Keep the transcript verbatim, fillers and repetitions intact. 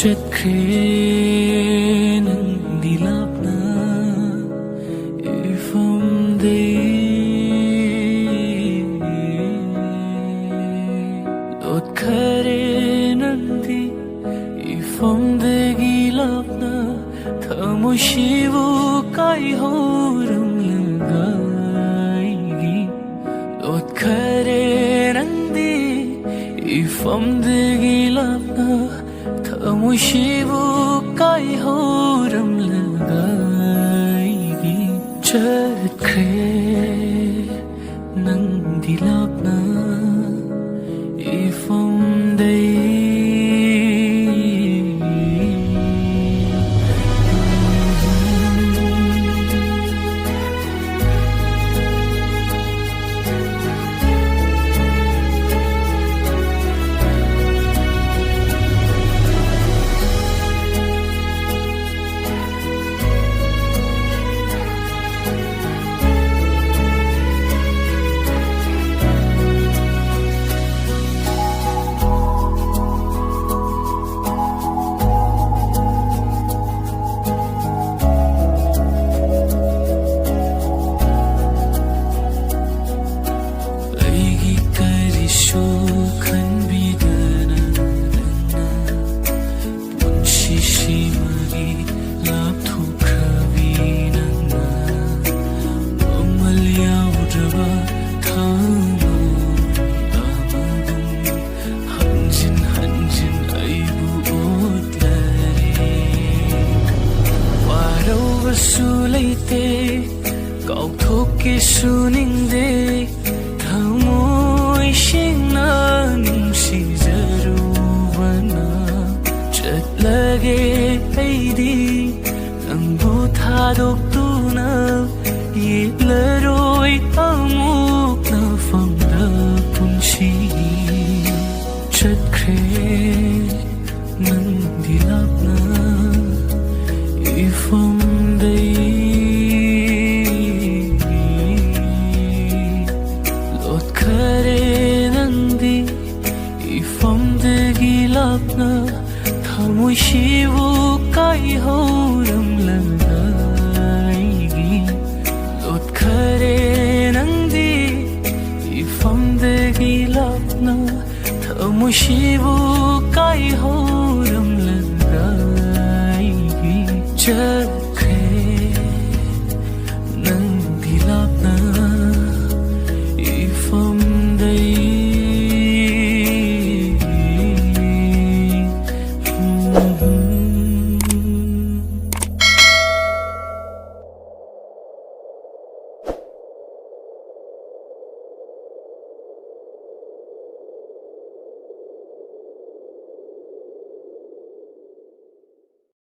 ꯆꯠꯈ꯭ꯔꯦ ꯅꯪꯗꯤ ꯂꯥꯞꯅ ꯏꯐꯝꯗꯩ꯫ ꯂꯣꯠꯈꯔꯦ ꯅꯪꯗꯤ ꯏꯐꯝꯗꯒꯤ ꯂꯥꯞꯅ, ꯊꯃꯣꯏꯁꯤꯕꯨ ꯀꯥꯏꯍꯧꯔꯝꯂꯒ ꯑꯩꯒꯤ꯫ ꯂꯣꯠꯈꯔꯦ ꯅꯪꯗꯤ ꯏꯐꯝꯗꯒꯤ ꯂꯥꯞꯅ, ꯊꯃꯣꯏꯁꯤꯕꯨ ꯀꯥꯏꯍꯧꯔꯝꯂꯒ ꯑꯩꯒꯤ꯫ ꯆꯠꯈ꯭ꯔꯦ ꯅꯪꯗꯤ ꯂꯥꯞꯅ ꯏꯐꯝꯗꯩ꯫ ꯑꯩꯒꯤ ꯀꯔꯤꯁꯨ ꯈꯟꯕꯤꯗꯅ ꯅꯪꯅ ꯄꯨꯟꯁꯤꯁꯤꯃꯒꯤ ꯂꯥꯞꯊꯣꯛꯈ꯭ꯔꯕꯤ ꯅꯪꯅ꯫ ꯃꯃꯜ ꯌꯥꯎꯗ꯭ꯔꯕ ꯊꯃꯣꯏ ꯑꯃꯒꯨꯝ ꯍꯟꯖꯤꯟ ꯍꯟꯖꯤꯟ ꯑꯩꯕꯨ ꯑꯣꯠꯂꯔꯦ꯫ ꯋꯥꯔꯧꯕꯁꯨ ꯂꯩꯇꯦ, ꯀꯥꯎꯊꯣꯛꯀꯦꯁꯨ ꯅꯤꯡꯗꯦ, ꯊꯃꯣꯏ ꯁꯦꯡꯅ ꯅꯨꯡꯁꯤꯖꯔꯨꯕꯅ꯫ ꯆꯠꯂꯒꯦ ꯑꯩꯗꯤ ꯅꯪꯕꯨ ꯊꯥꯗꯣꯛꯇꯨꯅ, ꯌꯦꯠꯂꯔꯣꯏ ꯑꯃꯨꯛ ꯅꯐꯝꯗ ꯄꯨꯟꯁꯤ꯫ ꯆꯠꯈ꯭ꯔꯦ ꯅꯪꯗꯤ ꯂꯥꯞꯅ ꯏꯐꯝꯗꯩ꯫ ꯂꯣꯠꯈꯔꯦ ꯅꯪꯗꯤ ꯏꯐꯝꯗꯒꯤ ꯂꯥꯞꯅ, ꯊꯃꯣꯏꯁꯤꯕꯨ ꯀꯥꯏꯍꯧꯔꯝꯂꯒ ꯑꯩꯒꯤ ꯂꯣꯠꯈꯔꯦ ꯅꯪꯗꯤ ꯏꯐꯝꯗꯒꯤ ꯂꯥꯞꯅ꯫ ꯊꯃꯣꯏꯁꯤꯕꯨ ꯀꯥꯏꯍꯧꯔꯝꯂꯒ ꯑꯩꯒꯤ ꯆ